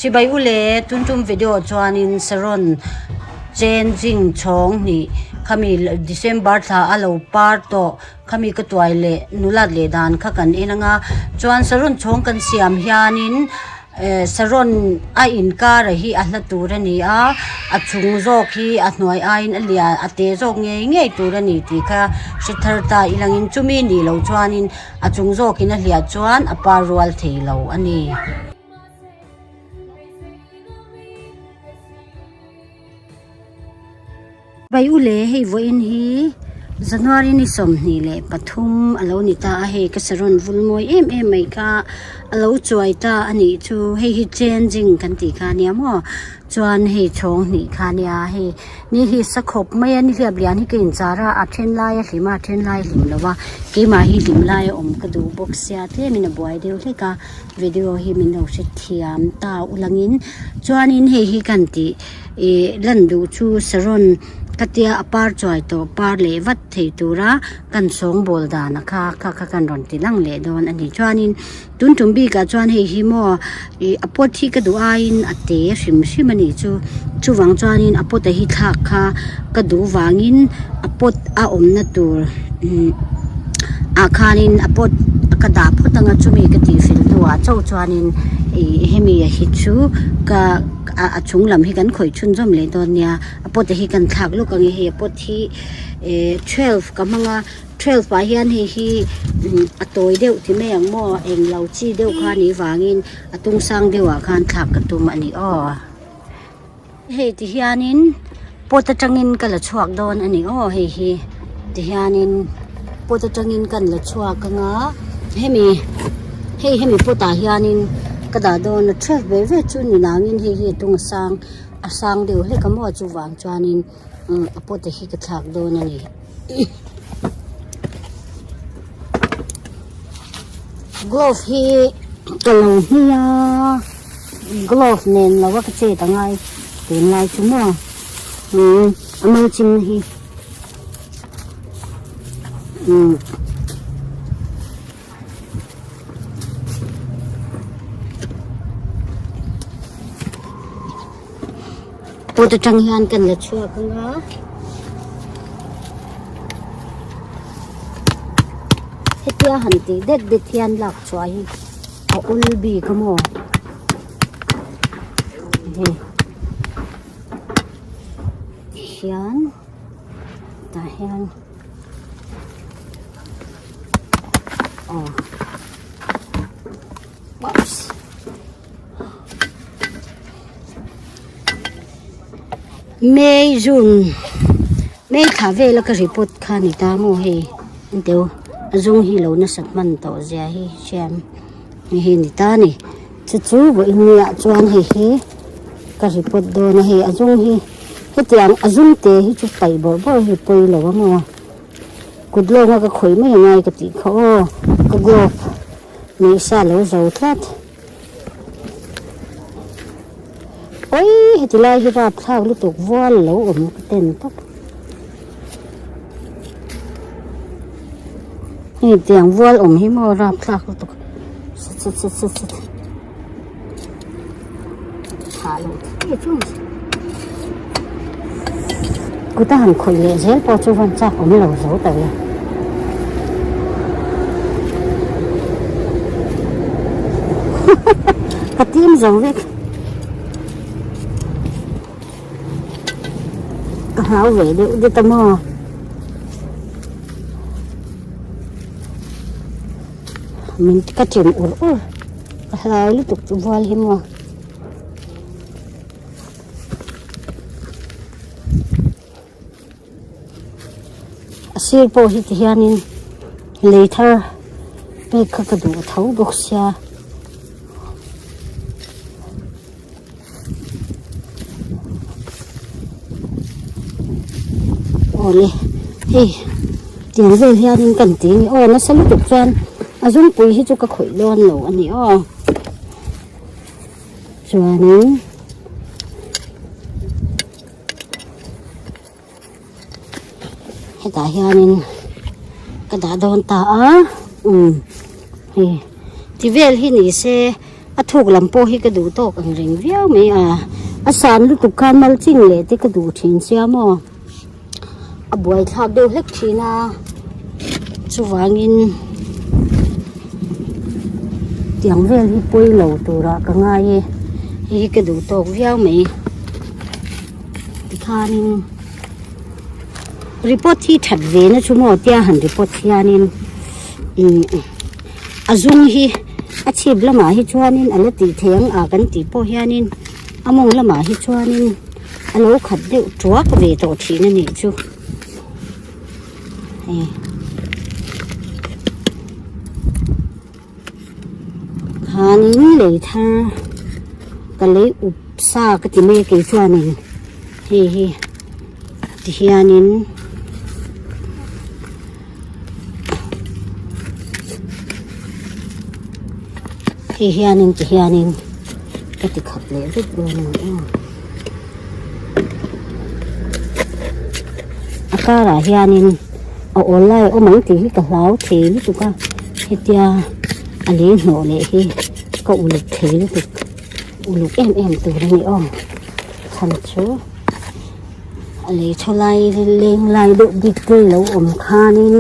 Chibai u le, tun tum video chuanin Saron changing chhawng hnih khami December thla a lo par tawh khami ka tuai leh nulat leh dan kha kan en anga chuan Saron chhawng kan siam hianin Eh saron a inkar hi a hla tur a ni a, a chung zawk hi a hnuai aiin a lian a te zawk ngei ngei tur a ni tih kha hre thar ta ilangin chumi nih loh chuanin a chung zawkin a hliah chuan a par rual thei lo a ni. Pai u le hei vawiin hi January ni 23 a lo ni ta a hei ka saron vul mawi em em mai kha a lo chuai ta a nih chu hei hi changing kan tih kha ania maw chuan hei chhawng hnih kha ania hei ni hi sa khawp mai a nihliap lian hi ka inchar a a then lai a hlim a a then lai a hlim lo a keimah hi hlim lai a awm ka duh bawk sia tlemin a buai deuh hlek a video hi min lo hrethiam ta ulangin chuanin hei hi kan tih. Ih lan duh chu saron ka tia a par chuai tawh par leh vat thei tura kan sawngbawl dan a kha kha kha kan rawn ti lang leh dawn a ni chuanin tun tum bikah chuan hei hi maw ih a pot hi ka duh aiin a te hrim hrim a nih chu chuvang chuanin a pot a hi thlak kha ka duh vangin a pot a awmna tur umm ah khanin a pot ka dah phawt anga chumi ka tih fel hnuah chauh chuanin ih hemi hi chu ka. A chung lam hi kan khawih chhunzawm leh dawn nia a pot hi kan thlak lawk ang e hei a pot hi eh twelve ka hmang a twelve ah hian hei hi a tawi deuh ti mai ang maw eng lo chi deuh kha a nih vangin a tung sang deuh ah khan thlak ka tum a ni aw hei ti hianin pot atangin ka la chhuak dawn a ni aw hei hi ti hianin pot atangin kan la chhuak ang a hemi hei hemi pot ah hianin ka dah dawn a twelve ve ve chu ni nangin hei hi a tung a sang a sang deuh hlek a maw chuvang chuanin umm a pot hi ka thlak dawn a ni. Glove hi ka lo hmui a glove nen lo a ka chet a ngai tunlai chu maw umm a mulching na hi. Umm. Pot atang hian kan la chhuak ang a. Hetia han tih det det hian lak chhuah hi a ul bik a maw. Hei. Hian. Tah hian aw oops May June May thla vela ka report kha ni ta maw hei an teu a zawng hi lo nasat hman tawh zia hi hriam hei hi ni ta ni chu chu vawiin niah chuan hei hi ka report dawn a hei a zawng hi. Hetiang a zum te hi chu paih bawrh bawrh hi pawi lo ang aw. Kut lawnga ka khawih mai angai ka tih kha aw. Ka glove neih sa lo zo tlat. Awii heti lai hi rapthlak lutuk vual lo awm ka ten tawp. Hei tiang vual awm hi maw rapthlak lutuk. Sat sat sat sat sat. Kut a han khawih leh zel pawh chu van chak awm lo zo ta ve. Ka tim zo vek. Ka hlau ve deuh deuh ta maw. Min ka chim ur ur. Ka hlau lutuk chu vual hi maw. A sir pawh hi ti hianin lei thar pek kha ka duh tho bawk sia. Awle hei tiang vel hianin kan ti a ni aw nasa lutuk chuan a zungpui hi chu ka khawih dawn lo a ni aw chuanin hetah hianin ka dah dawn ta a umm hei ti vel hi ni se. A thuk lam pawh hi ka duh tawk ang reng viau mai a, a san lutuk khan malching leh te ka duh thin sia maw a buaithlak deuh hlek thin a chuvangin tiang vel hi pawi lo turah ka ngai e hei hi ka duh tawk viau mai tikhanin report hi that ve na chu maw tia han report hianin umm. A zum hi a chhip lamah hi chuanin a la tih theih ang a kan tih pawh hianin a mawng lamah hi chuanin a lo khat deuh tuak ve tawh thin a nih chu hei khanin lei thar ka lei up sa ka ti mai a kei chuanin hei hi tihianin. Hei hianin ti hianin ka ti khat leh vek dawn a ni aw. A karah hianin a awl lai a awm ang tih hi ka hlau thei lutuk a hetia a lei hnawh leh hi ka uluk thei lutuk uluk em em tur a ni aw chhan chu. A lei thaw lai leng lai deuh bik te lo awm khanin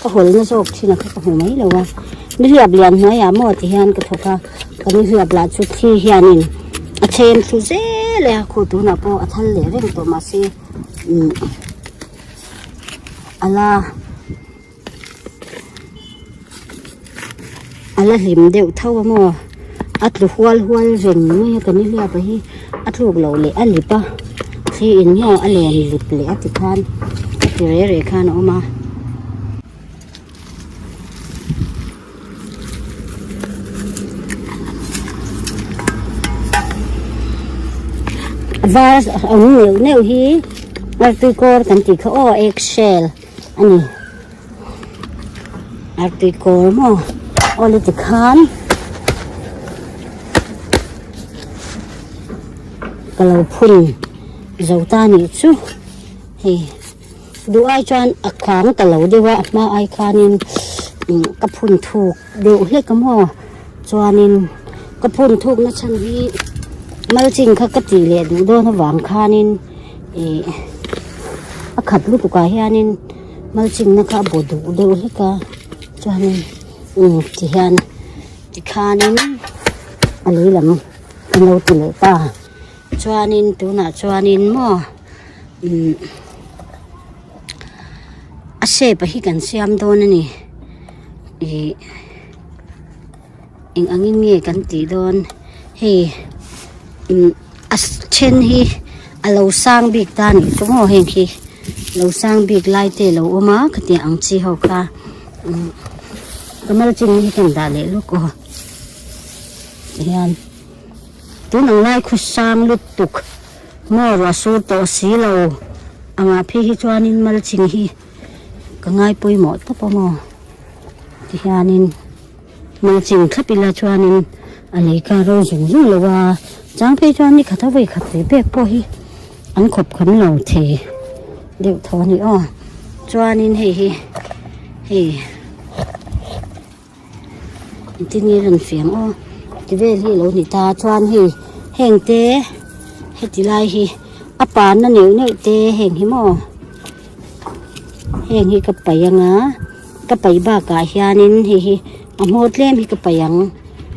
ka hawlna zawk thin a kha ka hmu mai lo a nihliap lian hnuaiah maw ti hian ka thawk a ka nihliap lah chu thli hianin a chhem thlu zel a khaw tunah pawh a thal leh reng tawh mahse umm a la. A la hlim deuh tho a maw a tlu hual hual reng mai a ka ni hliap a hi a tluk loh leh a lip a thli in maw a len lip leh a ti khan a ti reh reh khan a awm a. Var awm neuh neuh hi artui kawr kan tih kha aw egg shell. A ni artui kawr maw awle tikhan ka lo phun zo ta nih chu hei duh ai chuan a khang ta lo deuh a a hma ai khanin ka phun thuk deuh hlek a maw chuanin ka phun thuk na chhan hi malching kha ka tih leh duh dawn avang khanin ih a khat lutuk ah hianin malching na kha a baw duh deuh hlek a chuanin umm ti hian tikhanin a lei lam an lo ti leh ta chuanin tunah chuanin maw umm a shape hi kan siam dawn a ni ih. Eng angin nge kan tih dawn hei umm a then hi a lo sang bik ta a nih chu maw heng hi lo sang bik lai te a lo awm a khatiang ang chi ho kha umm ka mal chin hi ka dah leh lawk aw tihian tun ang lai khu sang lutuk maw ruah sur tawh si lo angah phei hi chuanin mal chin hi ka ngai pawimawh tawp a maw tihianin. Hmangching thlap ila chuanin a lei kha ro zung zung lo a, chang phei chuan ni khat a vawi khat tui pek pawh hi an khawp kham lo thei deuh tho a ni aw. Chuanin hei hi hei engtin nge rawn fiam aw ti vel hi a lo ni ta chuan hei heng te heti lai hi a panna neuh neuh te heng hi maw heng hi ka paih anga. Ka paih bakah hianin hei hi a hmawr tlem hi ka paih ang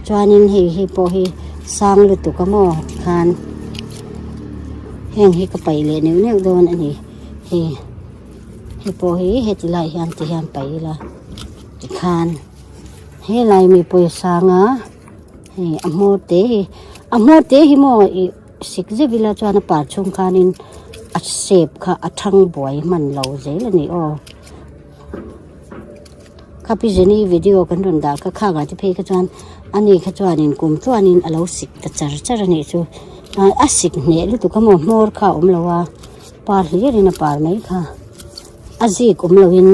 chuanin hei hi pawh hi sang lutuk a maw tikhan heng hi ka paih leh neuh neuh dawn a ni hei hei pawh hi heti lai hian ti hian paih ila tikhan helai mi pawh hi a sang a hei a hmawr te hi a hmawr te hi maw ih sik zeuh ila chuan a par chhung khanin a shape kha a thang buai hman lo zel a ni aw. Khapi Jenny video kan rawn dah kha khak ah te phei kha chuan ani kha chuanin kum tluanin a lo sik ta char char a nih chu a sik hneh lutuk a maw hmawr kha a awm lo a par hlirin a par mai kha a zik awm loin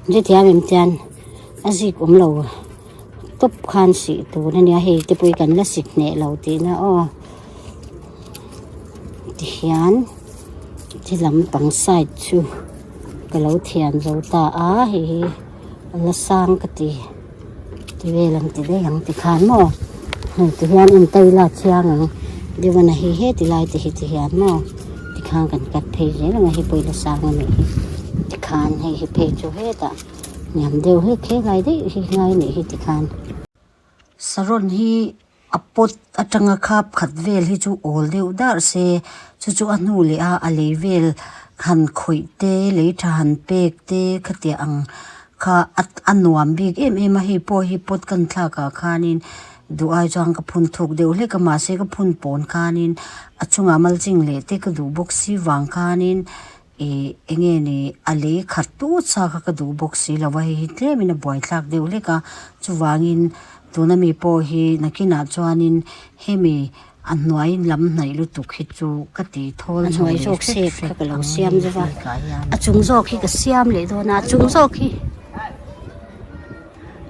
hrethiam em chuan a zik awm lo tawp khan sih tur a nia hei te pawh hi kan la sik hneh lo tihna aw tihian. Ti lampang side chu ka lo thiam zo ta a hei hi a la sang ka ti ti vel ang ti daih ang tikhan maw hei ti hian en taila chiang ang deuhvana hei heti lai te hi ti hian maw tikhan kan cut phei zel ang a hei pawh i la sang a nih hi tikhan hei hi phei chu hetah hniam deuh hlek helai daih hi ngai a nih hi tikhan. Saron hi a pot atanga khap khat vel hi chu awl deuh dar se chu chu a hnu leh a a lei vel han khawih te lei tha han pek te khatiang ang kha a nuam bik em em a hei pawh hi pot kan thlak ah khanin duh ai chuan ka phun thuk deuh hlek a mahse ka phun pawn khanin a chungah malching leh te ka duh bawk si vang khanin Ih eng nge ni a lei khat tut sa kha ka duh bawk si lo a hei hi tlemin a buaithlak deuh hlek a chuvangin tuna mi pawh hi nakinah chuanin hemi a hnuai lam hnaih lutuk hi chu ka ti thawl chho leh hret hret ang hei bikah hian. A chung zawk hi ka siam leh dawn a a chung zawk hi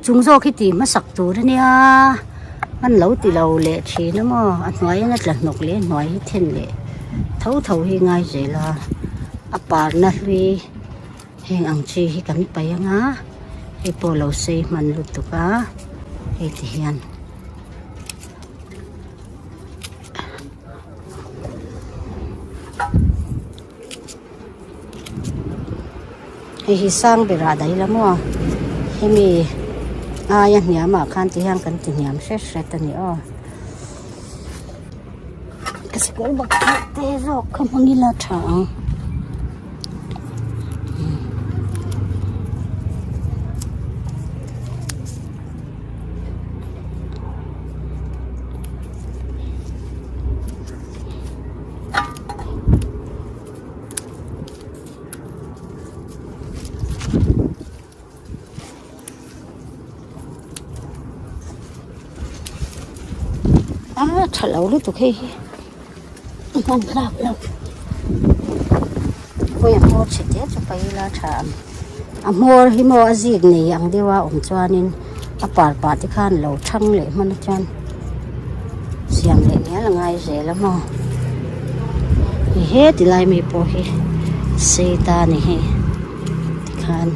chung zawk hi tih hmasak tur a nia hman lo ti lo leh thin a maw a hnuai in a tla hnawk leh a hnuai hi then leh tho tho hi ngai zel a a parna hlui heng ang chi hi kan paih ang a hei pawh lo sei hman lutuk a hei ti hian. Hei hi sang berah daih la maw hemi aia hniamah khan ti hian kan ti hniam hret hret a ni aw ka sikawr bakcheh te zawk kha hmang ila tha ang. A tha lo lutuk hei hi hman tlak lo khawi a hmawr chhe te chu paih ila tha ang a hmawr hi maw a zik nei ang deuh a awm chuanin a par pah te khan lo thang leh hman a chuan siam leh ngial a ngai zel a maw hei heti lai mi pawh hi sei ta a ni hei tikhan.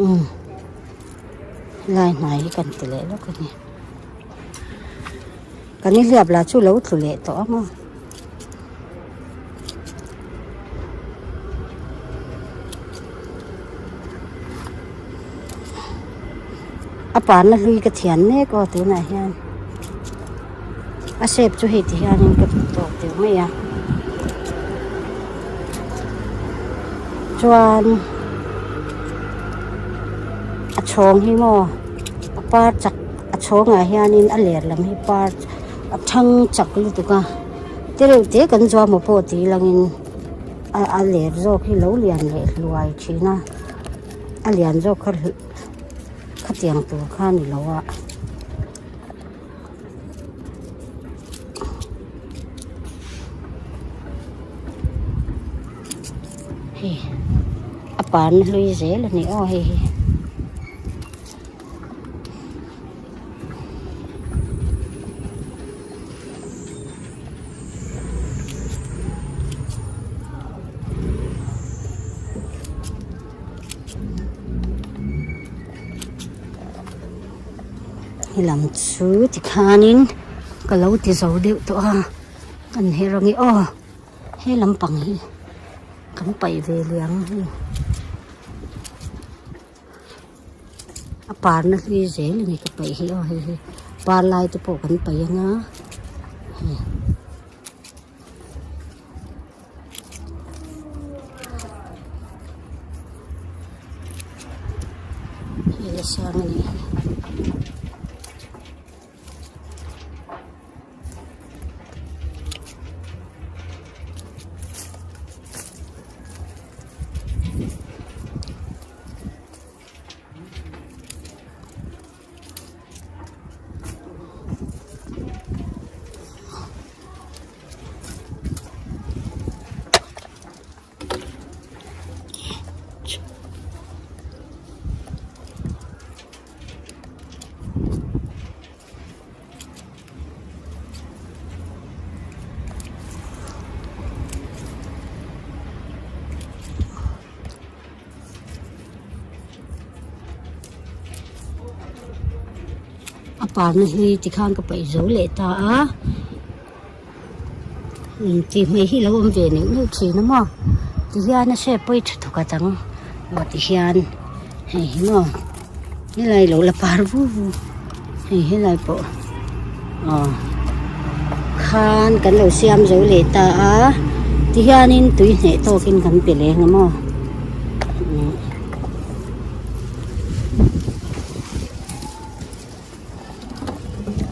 Umm lai hnai hi kan ti leh lawk a ni kan inhliap lah chu lo tlu leh tawh ang a. A parna hlui ka thian mek aw tunah hian a shape chu hei ti hianin ka duh tawk deuh mai a chuan a chhawng hi maw a par chak a chhawngah hianin a ler lam hi par a thang chak lutuk a tereuh te kan zuam maw pawh tih langin a ler zawk hi lo lian leh hluai thin a a lian zawk kha khatiang tur kha a ni lo a. Hei a parna hlui zel a ni aw hei hi. Helam chu tikhanin ka lo ti zo deuh tawh a kan her ange aw he lampang hi kan paih ve liang hei a parna hlui zel a ni ka paih hi aw hei hi par lai te pawh kan paih anga hei. la siam a ni. A parna hi tikhan ka paih zo leh ta a tih hmei hi a lo awm ve neuh neuh thin a maw tihian a shape pawh hi tha thawk a chang aw tihian hei hi maw helai lo la par vu vu hei helai pawh aw khan kan lo siam zo leh ta a tihianin tui hneh tawkin kan pe leng a maw.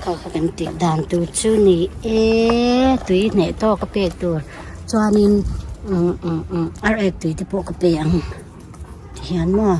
Kha kha kan tih dan tur chu ni e tui hneh tawk a pek tur chuanin umm umm ar ek tui te pawh ka pe ang tihian maw.